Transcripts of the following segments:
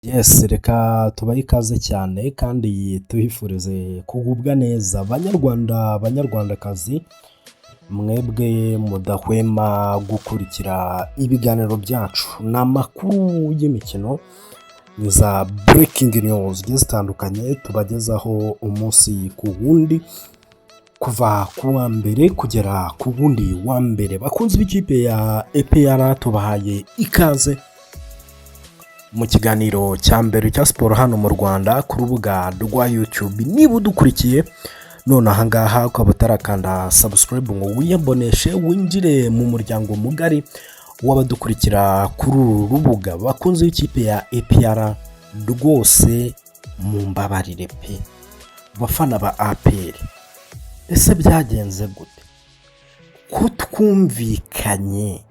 Yes, reka tubahe ikaze cyane kandi tubifurize kugubwa neza. Banyarwanda, banyarwandakazi, mwebwe mudahwema gukurikira ibiganiro byacu, ni amakuru y'imikino, ni za breaking news zigiye zitandukanye tubagezaho umunsi ku wundi, kuva ku wa mbere kugera ku wundi wa mbere. Bakunzi b'ikipe ya APR, tubahaye ikaze mu kiganiro cya mbere cya siporo hano mu Rwanda ku rubuga rwa YouTube. Niba udukurikiye none aha ngaha ukaba utarakanda subscribe ngo wiyaboneshe, winjire mu muryango mugari w'abadukurikira kuri uru rubuga, bakunzi b'ikipe ya APR, rwose mumbabarire pe. Bafana ba APR, ese byagenze gute ko twumvikanye,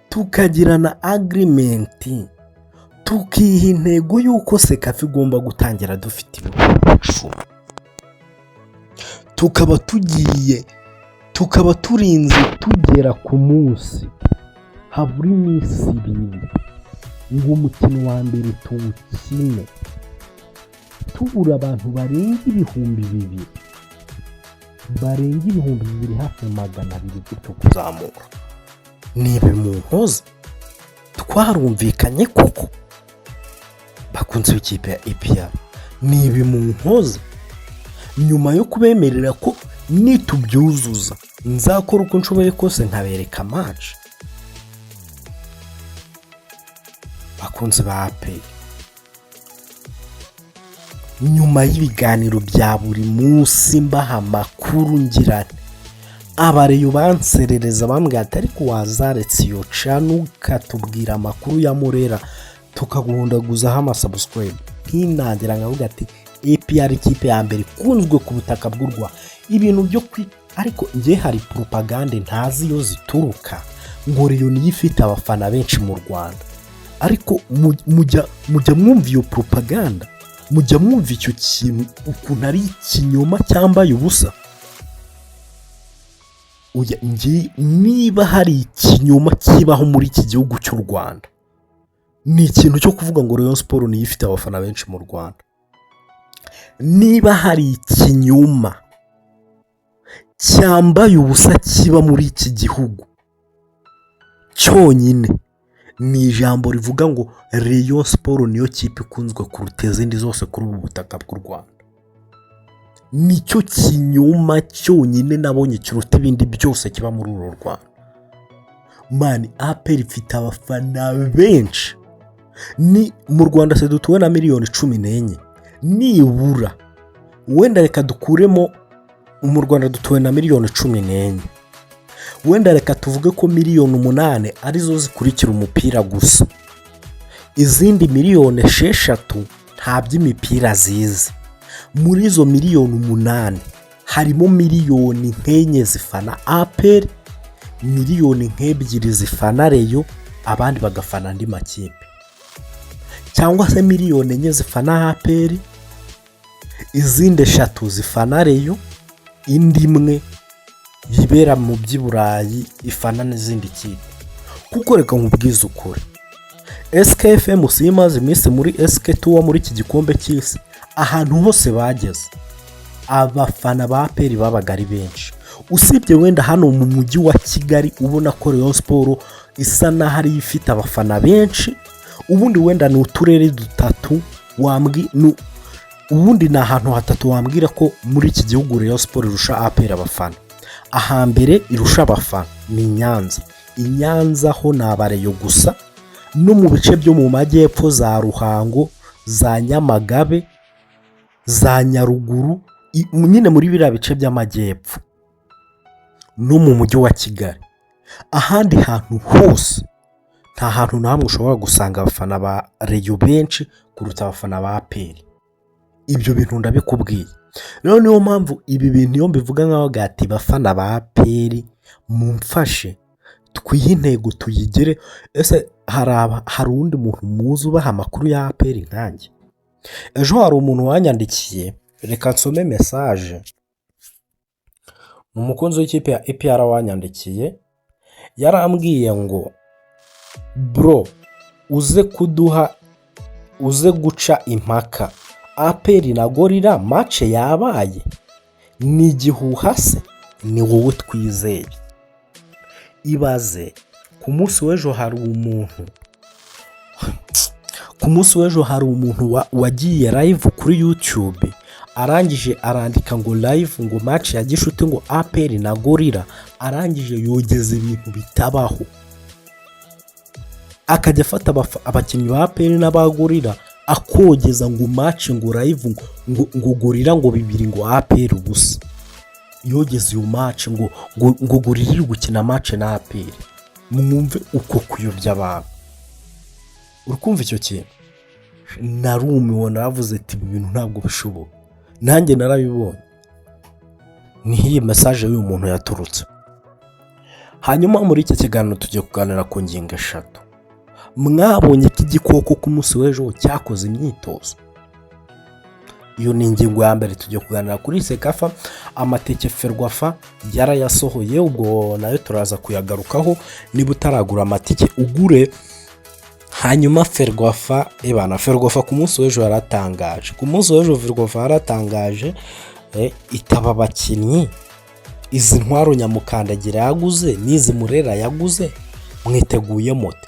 tukagirana agreement, tukiha intego y'uko CECAFA igomba gutangira dufite 10,000, tukaba tugiye, tukaba turinze tugera ku munsi habura iminsi 2 ngo umukino wa mbere tuwukine, tubura abantu barenga 2000, barenga 2000 hafi 200 gutyo kuzamura? Ni ibi munkoze? Twarumvikanye koko? Bakunzi b'ikipe ya APR, ni ibi munkoze nyuma yo kubemerera ko nitubyuzuza nzakora uko nshoboye kose nkabereka match? Bakunzi ba APR, nyuma y'ibiganiro bya buri munsi mbaha amakuru, ngira abareyo banserereza, bambwira ati: "Ariko wazaretse iyo channel ukatubwira amakuru ya Murera, tukaguhundaguzaho amasubscribe." Nkinangira nkavuga ati: "APR, ikipe ya mbere ikunzwe ku butaka bw'u Rwanda." Ibintu byo kwi ariko njye hari propagande ntazi iyo zituruka ngo Rayon niyo ifite abafana benshi mu Rwanda. Ariko mujya mwumva iyo propaganda? Mujya mwumva icyo kintu ukuntu ari ikinyoma cyambaye ubusa? Oya, njye niba hari ikinyoma kibaho muri iki gihugu cy'u Rwanda, ni ikintu cyo kuvuga ngo Rayon Sports niyo ifite abafana benshi mu Rwanda. Niba hari ikinyoma cyambaye ubusa kiba muri iki gihugu cyonyine, ni ijambo rivuga ngo Rayon Sports niyo kipe ikunzwe kuruta izindi zose kuri ubu butaka bw'u Rwanda. Nicyo kinyoma cyonyine nabonye kiruta ibindi byose kiba muri uru Rwanda. Man, APR ifite abafana benshi. Ni mu Rwanda se dutuwe na miliyoni 14 nibura. Wenda reka dukuremo, mu Rwanda dutuwe na miliyoni 14, wenda reka tuvuge ko miliyoni 8 arizo zikurikira umupira gusa, izindi miliyoni 6 nta by'imipira zizi. Muri izo miliyoni 8 harimo miliyoni nk'enye zifana APR, miliyoni nk'ebyiri zifana Rayon, abandi bagafana andi makipe, cyangwa se miliyoni 4 zifana APR, izindi 3 zifana Rayon, indi imwe yibera mu by'i Burayi ifana n'izindi kipe. Kuko reka nkubwize ukuri, SKFM imaze iminsi muri SK Tour, muri iki gikombe cy'isi, ahantu hose bageze abafana ba APR babaga ari benshi, usibye wenda hano mu mujyi wa Kigali ubona ko Rayon Sports isa n'aho ariyo ifite abafana benshi. Ubundi wenda ni uturere dutatu wambwi, ubundi ni ahantu hatatu wambwira ko muri iki gihugu Rayon Sports irusha APR abafana. Ahambere irusha abafana ni Nyanza. I Nyanza ho ni abareyo gusa, no mu bice byo mu majyepfo, za Ruhango, za Nyamagabe, za Nyaruguru, nyine muri biriya bice by'amajyepfo no mu mujyi wa Kigali. Ahandi hantu hose nta hantu na hamwe ushobora gusanga abafana ba Rayon benshi kuruta abafana ba APR. Ibyo bintu ndabikubwiye. Rero niyo mpamvu ibi bintu iyo mbivuga nkaho gati: "Bafana ba APR, mumfashe twihe intego tuyigere." Ese hari uwundi muntu muzi ubaha amakuru ya APR nkanjye? Ejo hari umuntu wanyandikiye, reka nsome message. Ni umukunzi w'ikipe ya APR wanyandikiye, yarambwiye ngo: "Bro, uze kuduha Uze guca impaka. APR na Gorilla match yabaye, ni igihuha se? Ni wowe twizeye. Ibaze ku munsi w'ejo hari umuntu wagiye live kuri YouTube, arangije arandika ngo live, ngo match ya gishuti, ngo APR na Gorilla, arangije yogeza ibintu bitabaho, akajya afata abakinnyi ba APR n'aba Gorilla, akogeza ngo match, ngo live, ngo Gorilla ngo 2, ngo APR 0. Yogeza iyo match ngo Gorilla iri gukina match na APR. Mwumve uko kuyobya abantu. Uri kumva icyo kintu? Narumiwe, naravuze ati: "Ibi bintu ntabwo bishoboka." Nanjye narabibonye, niho iyi message y'uyu muntu yaturutse. Hanyuma muri iki kiganiro tugiye kuganira ku ngingo eshatu. Mwabonye ko igikoko ku munsi w'ejo cyakoze imyitozo. Iyo ni ingingo ya mbere. Tugiye kuganira kuri CECAFA, amatike FERWAFA yarayasohoye, ubwo nayo turaza kuyagarukaho. Niba utaragura amatike, ugure. Hanyuma FERWAFA, ebana, FERWAFA ku munsi w'ejo yaratangaje. Ku munsi w'ejo FERWAFA yaratangaje, itaba abakinnyi. Izi ntwaro Nyamukandagira yaguze n'izi Murera yaguze, mwiteguye mote?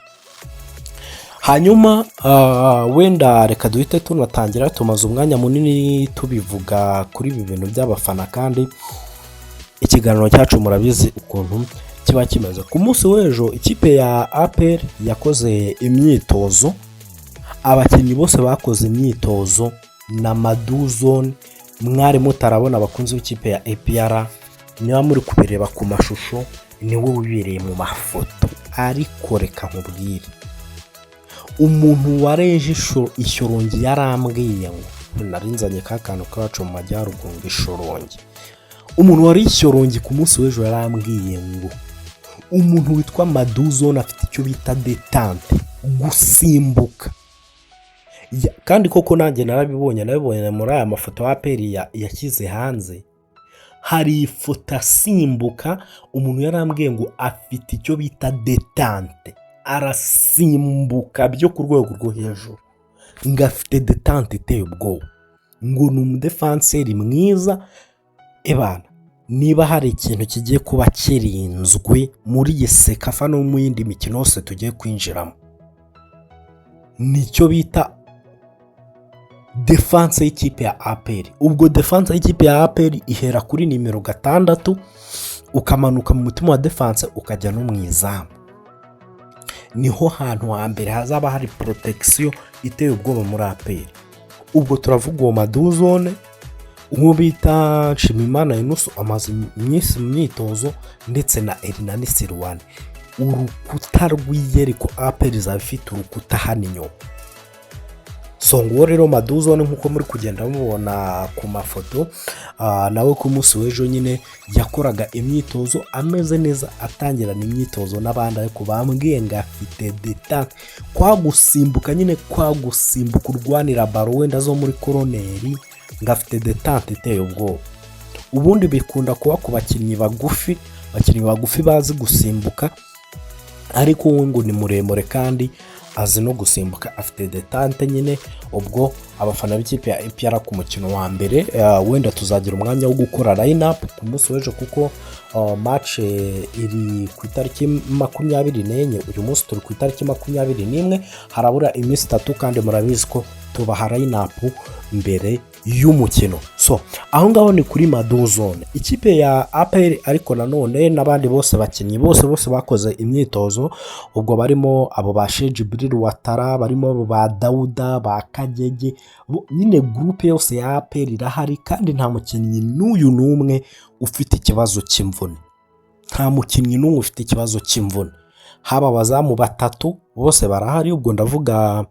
Hanyuma wenda reka duhite tunatangira. Tumaze umwanya munini tubivuga kuri ibi bintu by'abafana, kandi ikiganiro cyacu murabizi ukuntu kiba kimeze. Ku munsi w'ejo ikipe ya APR yakoze imyitozo, abakinnyi bose bakoze imyitozo na Maduzone. Mwari mutarabona, abakunzi b'ikipe ya APR, niba muri kubireba ku mashusho, niwe wibereye mu mafoto. Ariko reka nkubwire, umuntu wareje Ishyorongi yarambwiye ngo narinzanye ka kantu kacu mu majyaruguru ngo Ishorongi. Umuntu wari Ishyorongi ku munsi w'ejo yarambwiye ngo umuntu witwa Maduzone afite icyo bita détente, gusimbuka. Kandi koko nanjye narabibonye, nabibonye muri aya mafoto ya APR yashyize hanze. Hari ifoto asimbuka. Umuntu yarambwiye ngo afite icyo bita détente, arasimbuka byo ku rwego rwo hejuru, ngo afite détente iteye ubwoba, ngo ni umudefanseri mwiza. Ebana, niba hari ikintu kigiye kuba kirinzwe muri iyi CECAFA no mu yindi mikino yose tugiye kwinjiramo, nicyo bita défense y'ikipe ya APR. Ubwo défense y'ikipe ya APR ihera kuri nimero 6, ukamanuka mu mutima wa défense, ukajya no mu izamu. Niho hantu hambere hazaba hari protection iteye ubwoba muri APR. Ubwo turavuga uwo Maduzone, uwo bita Nshimimana Yunusu amaze iminsi mu myitozo, ndetse na Erinani Sirwani. Urukuta rw'iyeriko, APR izaba ifite urukuta hano inyuma. So nguwo rero Maduzone, nk'uko muri kugenda mubona ku mafoto, nawe ku munsi w'ejo nyine yakoraga imyitozo ameze neza, atangirana imyitozo n'abandi. Ariko bambwiye ngo afite détente, kwa gusimbuka nyine, kwa gusimbuka urwanira ballon wenda zo muri koroneri, ngo afite détente iteye ubwoba. Ubundi bikunda kuba ku bakinnyi bagufi, abakinnyi bagufi bazi gusimbuka, ariko we ngo ni muremure kandi azi no gusimbuka, afite détente nyine. Ubwo abafana b'ikipe ya APR, ku mukino wa mbere, wenda tuzagira umwanya wo gukora line up ku munsi w'ejo, kuko match iri ku itariki 24, uyu munsi turi ku itariki 21, harabura iminsi 3, kandi murabizi ko tubaha line up mbere y'umukino. So aho ngaho ni kuri Maduzone, ikipe ya APR. Ariko nanone n'abandi bose, bakinnyi bose bose bakoze imyitozo. Ubwo barimo abo ba Djibril Ouattara, barimo abo ba Dawuda, ba Kagege, nyine groupe yose ya APR irahari, kandi nta mukinnyi n'uyu n'umwe ufite ikibazo cy'imvune. Nta mukinnyi n'umwe ufite ikibazo cy'imvune. Haba abazamu batatu bose barahari. Ubwo ndavuga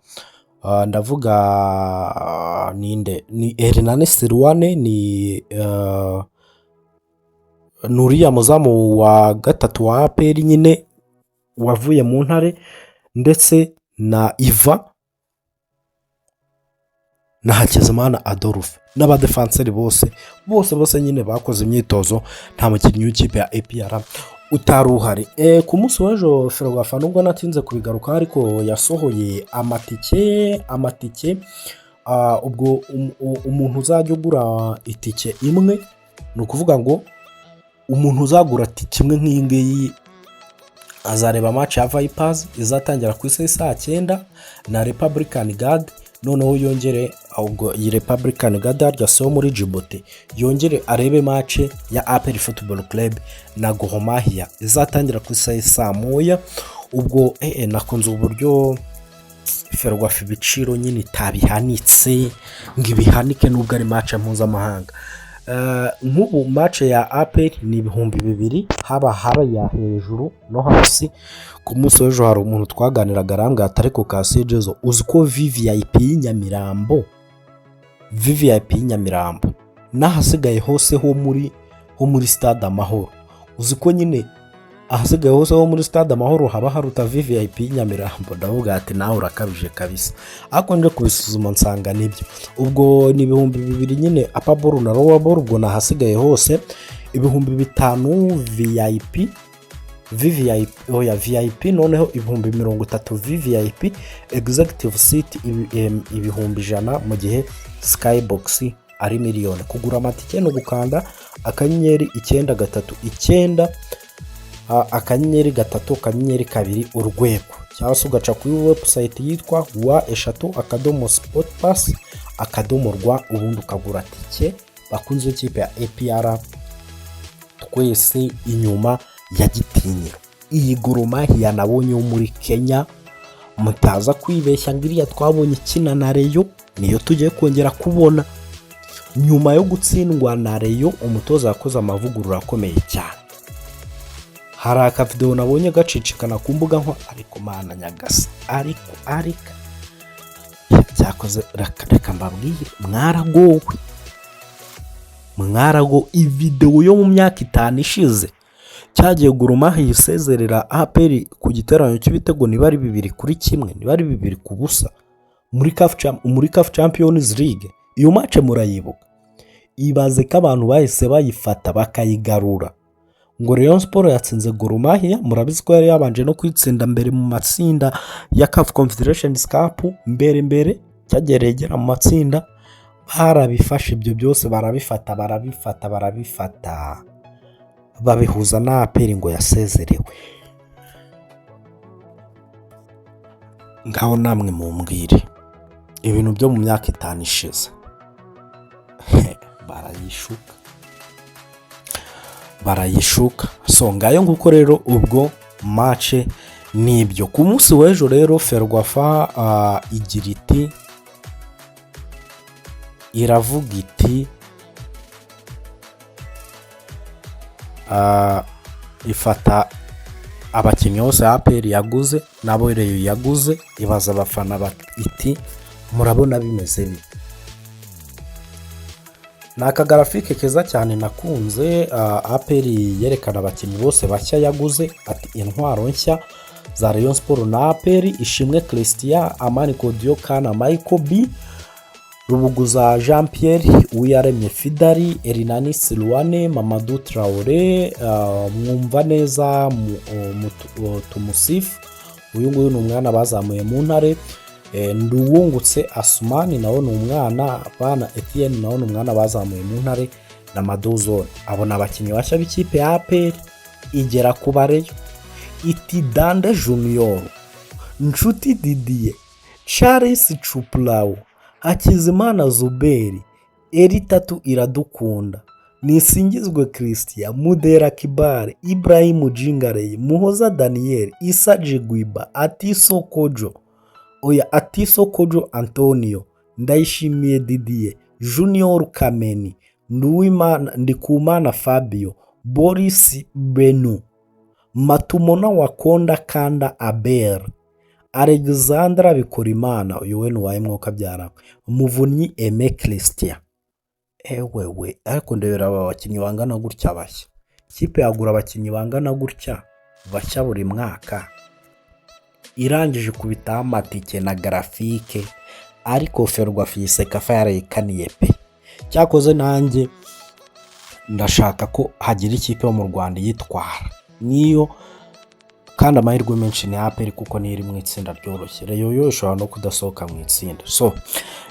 ninde? Ni Erinani Sirwane, ni uriya muzamu wa gatatu wa APR nyine wavuye mu Ntare, ndetse na Iva na Hakizimana Adolphe, n'abadefanseri bose bose bose nyine bakoze imyitozo. Nta mukinnyi w'ikipe ya APR Utari uhari ku munsi w'ejo, Ferwafa, nubwo natinze kubigarukaho, ariko yasohoye amatike. Ubwo umuntu uzajya ugura itike imwe, ni ukuvuga ngo umuntu uzagura tike imwe nk'iyi ngiyi azareba match ya Vipers izatangira ku isaha saa 9 na Republican Guard. Noneho yongere, ubwo iyi Republican Guard harya si muri Djibouti, yongere arebe match ya APR Football Club na Gor Mahia izatangira ku isaha saa 1. Ubwo nakunze uburyo Ferwafa ibiciro nyine itabihanitse ngo ibihanike, nubwo ari match mpuzamahanga. Nk'ubu match ya APR ni 2000, haba hariya hejuru no hasi. Ku munsi w'ejo hari umuntu twaganiraga arambwira ati: "Ariko Kasijezo, uzi ko VVIP y'i Nyamirambo, VVIP y'i Nyamirambo n'ahasigaye hose ho muri Stade Amahoro, uzi ko nyine ahasigaye hose ho muri Stade Amahoro haba haruta VVIP y'i Nyamirambo?" Ndavuga ati: "Nawe urakabije kabisa." Ariko nje kubisuzuma nsanga nibyo. Ubwo ni 2000 nyine upper bowl na lower bowl, ubwo ni ahasigaye hose. 5000 VIP, VVIP, oya, VIP, noneho 30,000 VVIP, executive seat 100,000, mu gihe skybox ari miliyoni. Kugura amatike ni ugukanda *939 *3*2#, cyangwa se ugaca kuri website yitwa www.sportpass.rw, ubundi ukagura tike. Bakunze ikipe ya APR, twese inyuma ya Gitinyiro. Iyi Gor Mahia nabonye yo muri Kenya, mutaza kwibeshya ngo iriya twabonye ikina na Rayon niyo tugiye kongera kubona. Nyuma yo gutsindwa na Rayon, umutoza yakoze amavugurura akomeye cyane. Hari akavidewo nabonye gacicikana ku mbuga nko, ariko mana nyagasa, ariko byakoze. Reka mbabwire, mwaragowe, mwarago. Ividewo yo mu myaka 5 ishize, cyagiye Gor Mahia isezerera APR ku giteranyo cy'ibitego niba ari 2-1, niba ari 2-0, muri CAF Champions League. Iyo match murayibuka? Ibaze ko abantu bahise bayifata bakayigarura ngo Rayon Sport yatsinze Gor Mahia. Murabizi ko yari yabanje no kwitsinda mbere mu matsinda ya CAF Confederations Cup mbere mbere, cyagiye igera mu matsinda. Barabifashe ibyo byose, barabifata, barabifata, barabifata, babihuza na APR ngo yasezerewe. Ngaho namwe mumbwire ibintu byo mu myaka 5 ishize. Barayishuka, barayishuka. So ngayo nguko rero, ubwo match nibyo. Ku munsi w'ejo rero Ferwafa igira iti, iravuga iti, ifata abakinnyi bose APR yaguze n'abo Rayon yaguze, ibaza abafana iti: "Murabona bimeze bite?" Ni akagraphique keza cyane nakunze. APR yerekana abakinnyi bose bashya yaguze, ati: "Intwaro nshya za Rayon Sport na APR: Ishimwe Christian, Amani Kodiyo Kana, Michael B Rubuguza, Jean Pierre Uwiyaremye, Fidari Erinani, Silwane Mamadou Traore, mwumva neza Tumusifu, uyu nguyu ni umwana bazamuye mu Ntare, Nduwungutse Asumani nawe ni umwana, Bana Etienne nawe ni umwana bazamuye mu Ntare, na Maduzone." Abo ni abakinnyi bashya b'ikipe ya APR. Igera ku ba Rayon iti: "Dande Junior, Nshuti Didier, Charles Cupulawu, Hakizimana Zuberi, Eritatu Iradukunda, Nisingizwe Christian, Mudera Kibare, Ibrahim Jingarey, Muhoza Daniel, Isa Jigwiba, Atiso Kojo, oya, Atiso Kojo Antonio, Ndayishimiye Didier, Junior Kameni, Nduwimana Ndikumana Fabio, Boris Benu, Matumona Wakonda Kanda Abel, Alexandra Bikorimana," uyu we ni uwahe mwuka byara, "Muvunyi Aime Christian." Ewewe, ariko ndebera aba bakinnyi bangana gutya bashya. Ikipe yagura abakinnyi bangana gutya bashya buri mwaka, irangije kubitaho amatike na graphique, ariko Ferwafa CECAFA yarayikaniye pe. Cyakoze nanjye ndashaka ko hagira ikipe yo mu Rwanda iyitwara. Niyo kandi amahirwe menshi ni APR, kuko niyo iri mu itsinda ryoroshye. Rayon yo ishobora no kudasohoka mu itsinda. So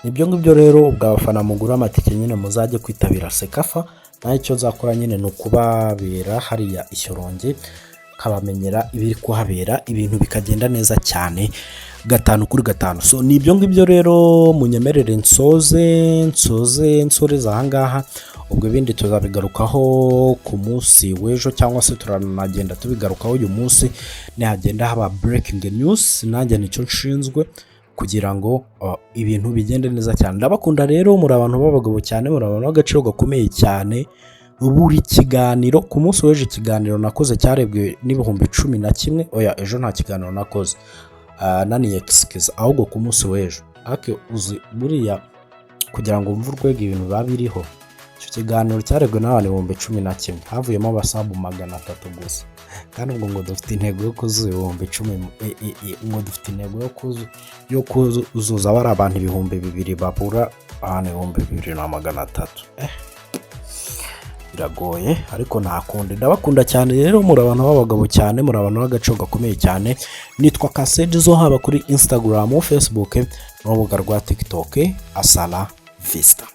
ibyo ngibyo rero, ubwo abafana mugura amatike nyine muzajye kwitabira CECAFA. Naho icyo nzakora nyine ni ukubabera hariya i Shyorongi, nkabamenyera ibiri kuhabera, ibintu bikagenda neza cyane gatanu kuri gatanu. So ni ibyo ngibyo rero, munyemerere nsoze nsoreze ahangaha. Ubwo ibindi tuzabigarukaho ku munsi w'ejo, cyangwa se turanagenda tubigarukaho uyu munsi nihagenda haba breaking news. Nanjye nicyo nshinzwe kugira ngo ibintu bigende neza cyane. Ndabakunda rero, muri abantu b'abagabo cyane, muri abantu b'agaciro gakomeye cyane. Buri kiganiro ku munsi w'ejo, ikiganiro nakoze cyarebwe n'11,000. Oya, ejo nta kiganiro nakoze, nani excuse, ahubwo ku munsi w'ejo. Ariko uzi buriya kugira ngo wumve urwego ibintu biba biriho, icyo kiganiro cyarebwe n'abantu 11,000, havuyemo aba sub 300 gusa. Kandi ubwo ngo dufite intego yo kuzuza 10,000, ngo dufite intego yo kuzuza bari abantu 2000, babura abantu 2300. Biragoye ariko nta kundi. Ndabakunda cyane rero, muri abantu b'abagabo cyane, muri abantu b'agaciro gakomeye cyane. Nitwa Kasejizo, haba kuri Instagram, Facebook n'urubuga rwa TikTok. Hasta la vista.